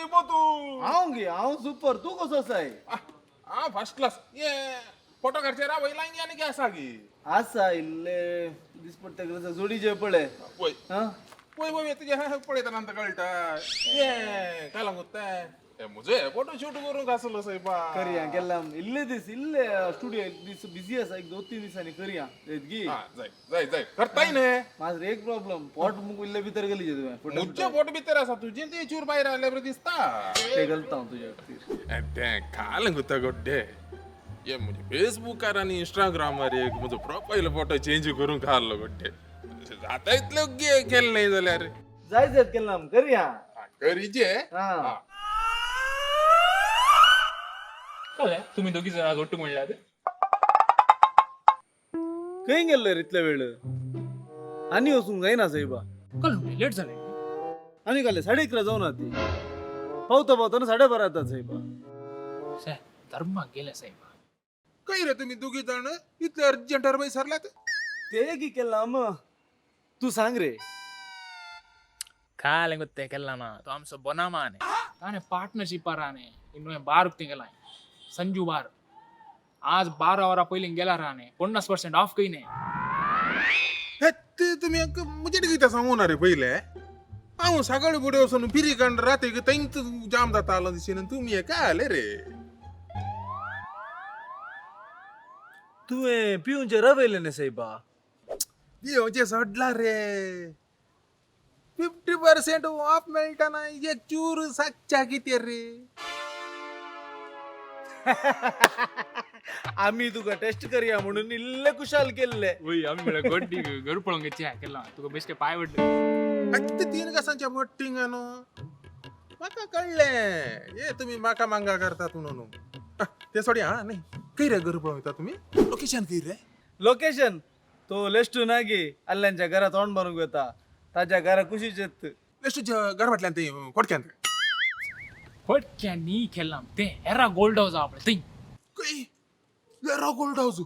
साहेब तू? हांव गे, हांव सुपर. तूं कसो आसाय? हा, फर्स्ट क्लास. ये फोटो काडचे रावयला आनी की आसा की? आसा, इल्ले दिसपट्टे जोडीचे पळय. वय. हा. वय वय, तुजे पळयता नंतर कळटा. ये काय लागू ते म्हजे फोटो शूट करूंक आसलो साहेबा. करया केल्ला, इल्ले दीस इल्ले स्टुडिओ दीस बिझी आसा. एक 2-3 दिसांनी करया गी. हा, जाय जाय जाय, करताय न्ही. माझं एक प्रॉब्लेम, पोट मुक इल्ले भितर गेली तुवें. मुझे पोट भितर आसा, तुजी ती चूर भायर आयले बरें दिसता. ते घालता हांव तुज्या खातीर. ते काल गुता गोड्डे, ये म्हजे फेसबुकार आनी इंस्टाग्रामार एक म्हजो प्रोफायल फोटो चेंज करूंक आहलो गोड्डे. जाता इतले केल्लें जाल्यार. जाय जायत केन्ना करया. करीचे. हा. कळ्ळें, तुम्ही दोघी जण आज ಒಟ್ಟು म्हणल्यार. खंय गेल्लो रे इतले वेळ? आनी वचूंक जायना साहेबा. कळ्ळें, लेट जालें. आनी काले 11:30 जावन ती पावता पावता 12:30 जाता साहेबा. शे, धर्माक गेले साहेब. खंय रे तुमी दोगी जाण इतले अर्जंट बाय सरल्यात? ते की केला मग तू सांग रे. काल ಗೊತ್ತೇ ಕೆಲ್ಲನ तो आमचो बोनामाने ताणे पार्टनरशिप राने इನ್ನು बार गेलाय संजू बार. आज 12 वरां पयलीं गेला राने 50% ऑफ कयने. हे ते तुमी म्हजे कितें सांगू ना रे पयले. हांव सकाळी फुडें वचून फिरी काण रातीक थंयच जाम जाता आलो दिशेन, तुमी हे काय आले रे? तुवें पिवचे रवयले न्ही साहेबा. येवचें सोडला रे, 50% ऑफ मेळटा ना, एक चूर साकच्या कितें रे? आमी तुका टेस्ट करया म्हणून इल्ले कुशाल केल्ले. वय, आमी म्हळ्यार गड्डी घर पळोवंक घेतची केला तुका बेश्टे पांय वडले. आत्तां 3 कसांच्या बोटिंग न्हू, म्हाका कळ्ळें ये तुमी म्हाका मांगा करतात म्हणून. ते सोडी. हा न्ही, खंय रे घर पळोवंक वयता तुमी? लोकेशन खंय रे? लोकेशन तो लेस्टू नागी आल्ल्यांच्या घरा तोंड मारूंक वता, ताच्या घरा कुशीच येत. लेस्टूच्या घर फाटल्यान ती कोडक्यान? फटक्या न्ही केला, ते एरा गोल्ड हाऊस आपले थंय. खंय येरा गोल्ड हाऊस?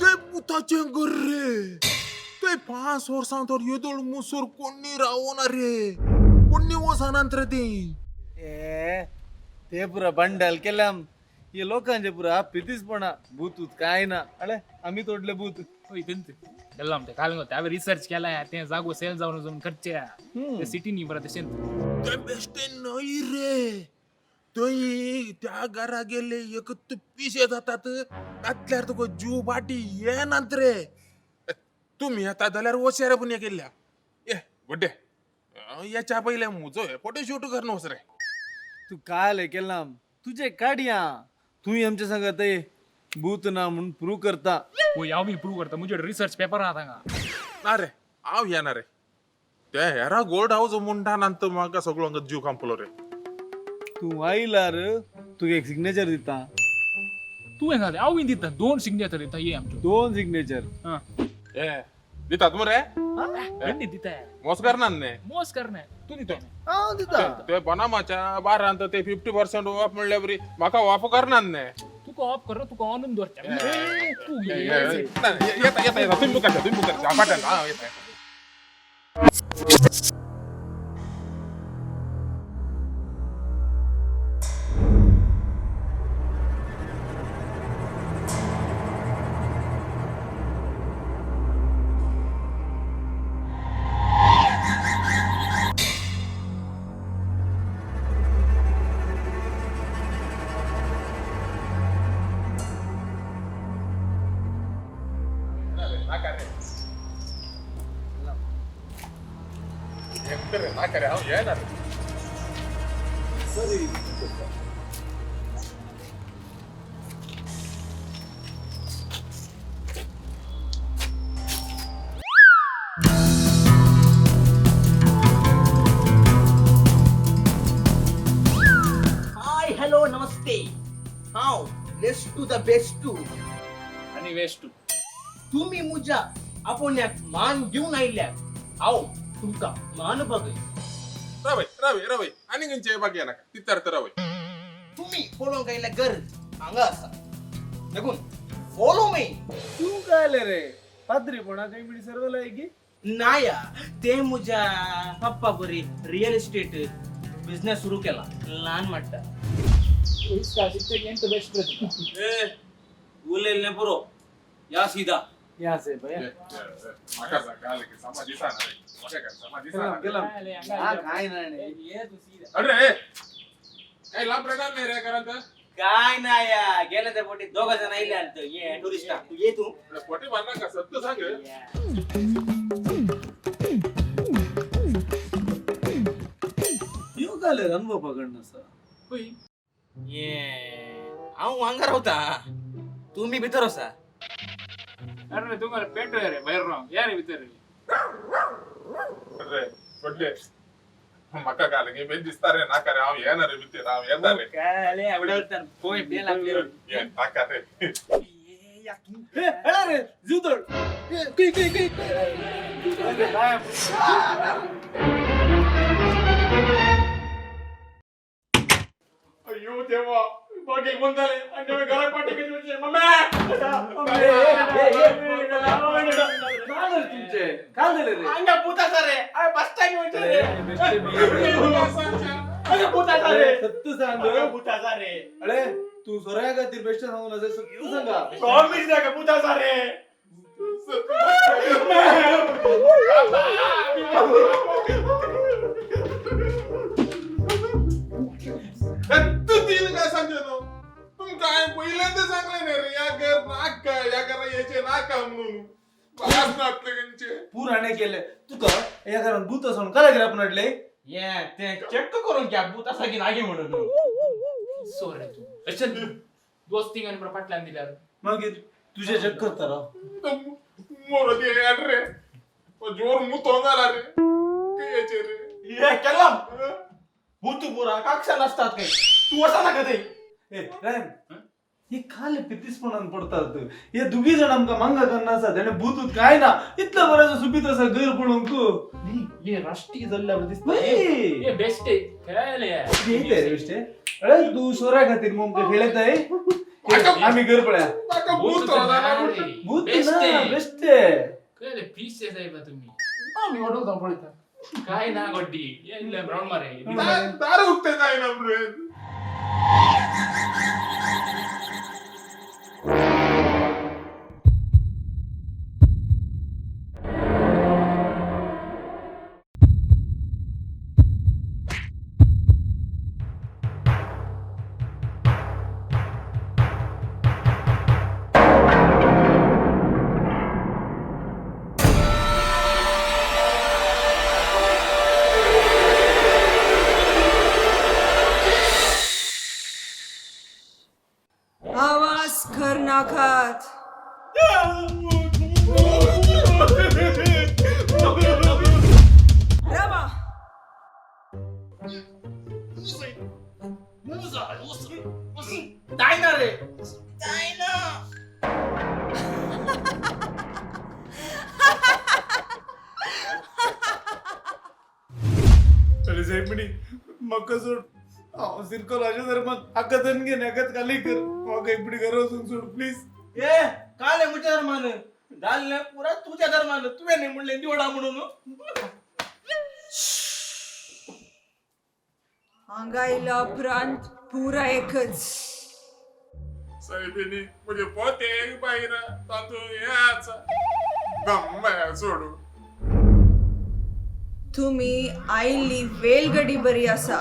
ते भुताचें घर रे ते. 5 वर्सां तर येदोळ मुसोर कोणी रावना रे, कोणी वचनात रे ते. ए, ते पुरा बंडल केल्याम हे लोकांचे पुरा पितीसपणा, भूतूत काय ना अळे आम्ही तोडले भूत. हय, थंय केला ते काल गोते हांवें रिसर्च केला, ते जागो सेल जावन वचून करचे सिटी न्ही बरं तशें. ते बेश्टे न्हय रे, थंय त्या घरा गेले एक पिशे जातात, नातल्यार तुका जीव बाटी येनात रे. तुमी येता जाल्यार वचया रे पुण्या केल्ल्या. ये गुड्डे, याच्या पयले म्हजो फोटो शूट कर वच रे. तू काल केलाम तुझे काडया, तूं आमच्या सांगत भूत ना म्हणून प्रूव्ह करता. वय, हांव बी प्रूव करता, म्हजे रिसर्च पेपर आहा हांगा. ना रे, हांव येना रे. ते हेरा गोल्ड हाऊस म्हणटा नंतर म्हाका सगळो हांगा जीव कांपलो रे. तूं आयलार तुका एक सिग्नेचर दिता. तुवें घालें, हांव दिता 2 सिग्नेचर दिता, ये आमच्यो. 2 सिग्नेचर. हां. ए, दितात मरे? खंडीत दिता. मोस करना न्ही? मोस करना, तूं दिता. हांव दिता. ते बनामाच्या बारांत ते 50% ऑफ म्हणल्या बरी म्हाका ऑफ करना न्ही? तुका ऑफ कर, तुका ऑनून दवरता तूं. येता येता येता, तुम्ही बुक करता, तुम्ही बुक करता फाटल्यान. हां, येता. नाका रे, हांव येना रे. हाय, हॅलो, नमस्ते. हांव लेस्टू the बेस्टू. आनी वेस्ट. तुमी म्हज्या आपोवण्याक मान दिवन आयल्यात, हांव तुमकां मान बघय. रावय रावय रावय, आनी खंयचे बाकी नाका तितर तर रावय. तुमी पळोवंक आयिल्लें घर हांगा आसा, देखून फॉलो मी. तूं काय आले रे पाद्रीपणा काही मिणी सर्वला की? नाया, ते म्हज्या पप्पा बरी रियल इस्टेट बिझनेस सुरू केला ल्हान म्हणटा. ए उलयलें पुरो या सीधा या साहेब या. म्हाका सांग समा दिसना रे, म्हाका समा दिसना. हा काय नाही नाही. अरे काय लांब राहणार नाही रे घरात. काय नाही या गेलं त्या पोटी दोघ जण आले आलत ये टुरिस्ट तू ये तू. पोटी मारणार का सत्य सांग. यो काय अनुभव पकडणं सर. ये हांव हांगा रावता तुम्ही भितर आसा. अरे तुम्हाला पेटो रे बाहेर राव या रे भितर. अरे पडले म्हाका घाल की बेन दिसता रे नाका रे, हांव येना रे भितर, हांव येता रे. काय आले एवढ्या पोय बेल आपले. ये नाका रे. ए अरे रे जीव तोड. ए, कुई, कुई, कुई, कुई. अरे, काय? अय्यो देवा, बाकी बंद झाले आणि घरा पाठी काय झालं तुमचे? काय झालं रे? हांगा भूत रे अरे फर्स्ट टाइम अरे, बेस्ट अरे भूत रे. सत्य सांग. भूत रे. अरे तू सोराया खातीर बेस्ट सांगून असेल सत्य सांगा. प्रॉमिस ना भूत रे. तू तीन काय सांगतो न्हू? तुमकां हांवें पयल्यांदा सांगलें न्ही रे, या घर नाका, या घरा येचे नाका म्हणून. भास नातले तेंचे. पुराणे केले तुका या घरात भूत असून काय लागेल आपण अडले. ये ते चेक करून घ्या भूत आसा की नागी म्हणून. सोर रे तू अच्छा दोस्ती आणि फाटल्यान दिल्यार. मागीर तुझे चेक करता राव. मोरो दे रे जोर मुतो जाला रे काय याचे रे. ये केला भूत पुरा काक्षा नसतात काही तू असा ना कधी. ए राम हे खाले पितीसपणान पडतात हे दुगी जण आमका मांगा करणार आसा त्याने भूत काय ना इतलं बरं सुपीत असा गैर पडून तू. हे राष्ट्रीय जल्ल्या दिसता. हे हे बेस्ट आहे खेळायला. रे बेस्ट आहे. अरे तू सोऱ्या खातीर मग खेळत आहे आम्ही घर पळ्या. म्हाका भूत जाला. भूत बेस्ट ना आहे. बेस्ट आहे. कळले पीस आहे साहेब तुम्ही. आम्ही हॉटेल पळयता. काय ना गड्डी ये ब्राऊन मारे. दार उगते जायना रे. आवाज कर नाकात. रामा. जायना रे. अरे साहेब म्हणी मका सोड हांव सिरको अशें धर्माक आकत घे नाकत खाली कर म्हाका एकपटी घरा वचूंक सोड प्लीज. ए काले म्हज्या धर्मान जाल्लें पुरा तुझ्या धर्मान तुवें न्ही म्हणलें निवडा म्हणून. हांगा येयला उपरांत पुरा एकच. साहेबीनी म्हणजे पोते एक बाहेर तातूंत हे आसा गम्मया सोडू. तुमी आयिल्ली वेलगडी बरी आसा.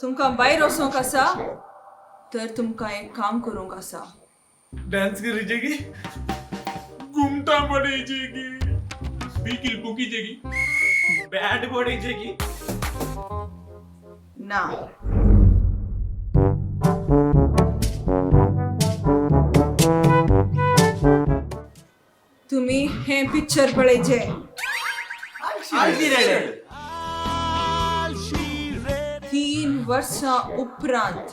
तुमकां भायर वचोंक आसा तर तुमकां एक काम करूंक आसा. डान्स करीचे की घुमटा पडायची की बिकील बुकीचे की बॅट बॉडीचे की ना तुमी हें पिक्चर पळयचें. 3 वर्सां उपरांत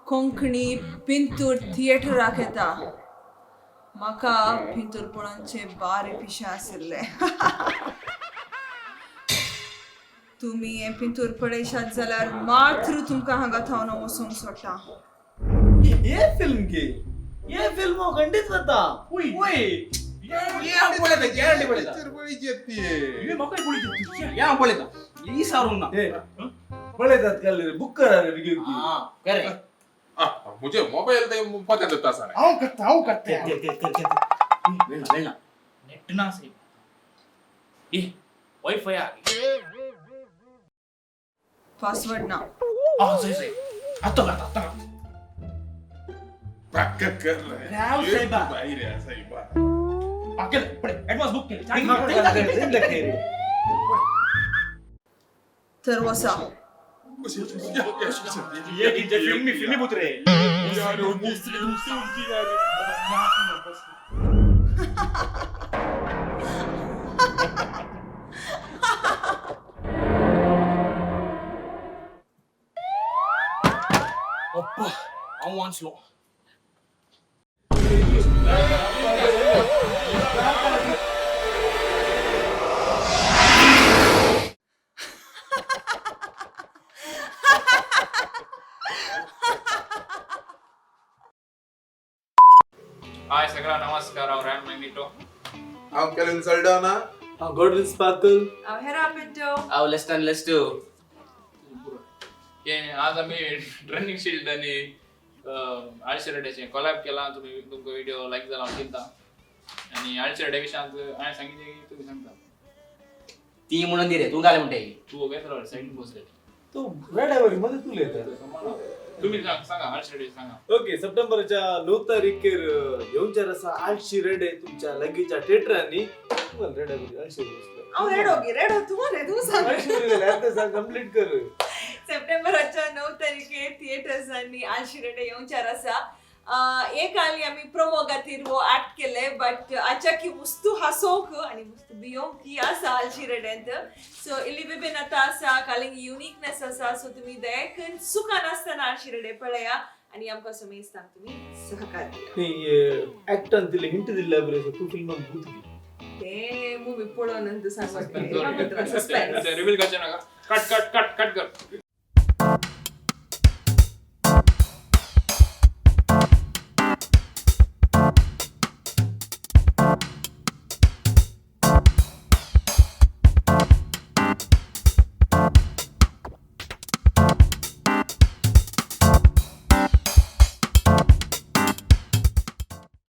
कोंकणी पिंतूर थिएटराक येता. म्हाका पिंतूर पळोवचें बारी पिशें आशिल्लें. तुमी हें पिंतूर पळयशात जाल्यार मात्र तुमकां हांगा थावन वचूंक सोडटा. हे फिल्म की हे फिल्म हांव खंडीत वता. ये हांव पळयता गॅरंटी पळयता. पिक्चर पळयची ती. ये म्हाकाय पळयता. ये हांव पळयता ही सारूंक ना. ए पळयतात काल बुक करा रे बेगीन. हा करे. मुझे मोबाईल ते पत्यान दिता आसा. हांव करता, हांव करता. वेळ ना, वेळ ना. नेट ना साहेब. ए वैफाय आहे. पासवर्ड ना. हा सही सही, आता करता, आता करता. पक्का कर रे. राव साहेबा. बाई रे साहेबा. हा, केलं पुढे ऍडव्हान्स बुक केलं. तर वसा. फिल्मी फिल्मी भूत रे. अप्पा, हांव वाचलो. हाय सगळा नमस्कार, हांव रॅन मैमिटो. हांव केल्विन सल्डाना. हांव गॉडविन स्पार्कल. हांव हेरा पिंटो. हांव लेस्टन लेस्टू. हे आज आमी ट्रेंडिंग शिल्ड आनी आळशी रेड्याचें कोलॅब केला. तुमी तुमकां व्हिडिओ लायक जाला हांव चिंता आनी आळशी रेड्या विशयांत हांवें सांगितलें की तुमी सांगता. ती म्हणून दी रे, तूं घाले म्हणटे. तूं वगैरे सायडीन बसले. तू रेड्यावरी मध्ये तू लयता. तुम्ही सांगा, आळशी रेड्या सांगा. ओके, सप्टेंबरच्या 9 तारखेर येवच्यार आसा आळशी रेडे तुमच्या लागींच्या थिएटरांनी. तुम्हाला रेड्यावरी आळशी बसलो. हांव रेडो गी रेडो, तूं रे, तूं सांग. आळशी रेडे सांग, कंप्लीट कर. सप्टेंबराच्या 9 तारखेर थिएटर्सांनी आळशी रेडे येवच्यार आसा. एक आली आमी प्रोमो खातीर हो ऍक्ट केले, बट आचाकी वस्तू हासोवंक आनी वस्तू भियोवंक ही आसा आळशी रेड्यांत. सो इल्ली विभिन्नता आसा, कालिंग युनिकनेस आसा. सो तुमी दयाकन सुखान आसतना आळशी रेडे पळया आनी आमकां समेस्तांक तुमी सहकार दिया. ती ऍक्टान दिले हिंट दिल्ल्या बरे, तू फिल्माक भूत दी. ते मुवी पळोवन नंतर सांगपाक सस्पेन्स. रिव्हील करचें नाका. कट कट कट कट कर.